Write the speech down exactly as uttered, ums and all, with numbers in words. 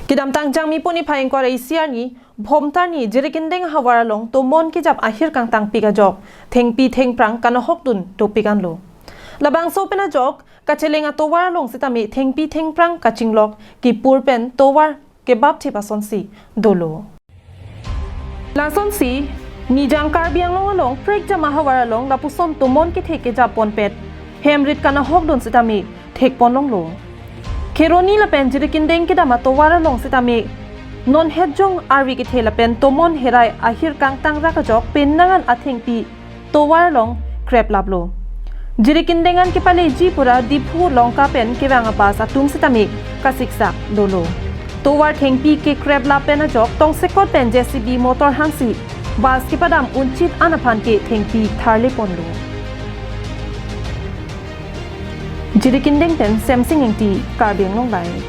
Kedamtang Jangmi puni phai ingkoi ra isi arni Bhomtar ni Jirikindeng ahavar along tomon kejap ahir kangtang pik ajok thengpi thengphrang kanahok dun dopik anlo. Labangso pen ajok kacheleng atovar along sitame thengpi thengphrang kachinglok kepur pen tovar kebap thip asonsi dolo. Lasonsi Nijang Karbi Anglong along prekjam ahavar along lapuson tomon kethe kejap ponpet hemrit kanahok dun sitame thek ponlonglo. Kheroni lapen Jirikindeng kedam atovar along sitame non hetjong arvi kethe lapen tomon herai ahir kangtang rak ajok penang an athengpi tovar along kreplaplo. Jirikindeng an kepaleji pura Diphu Lanka pen kevang abus atum sitame kasiksak dolo. Tovar thengpi kekreplap pen ajok tongsekot pen J C B motor hangsi bus kepadam unchit an aphan ke thengpi tharle ponlo. Jirikindeng pen Semsing Engti, Karbi Anglong Live.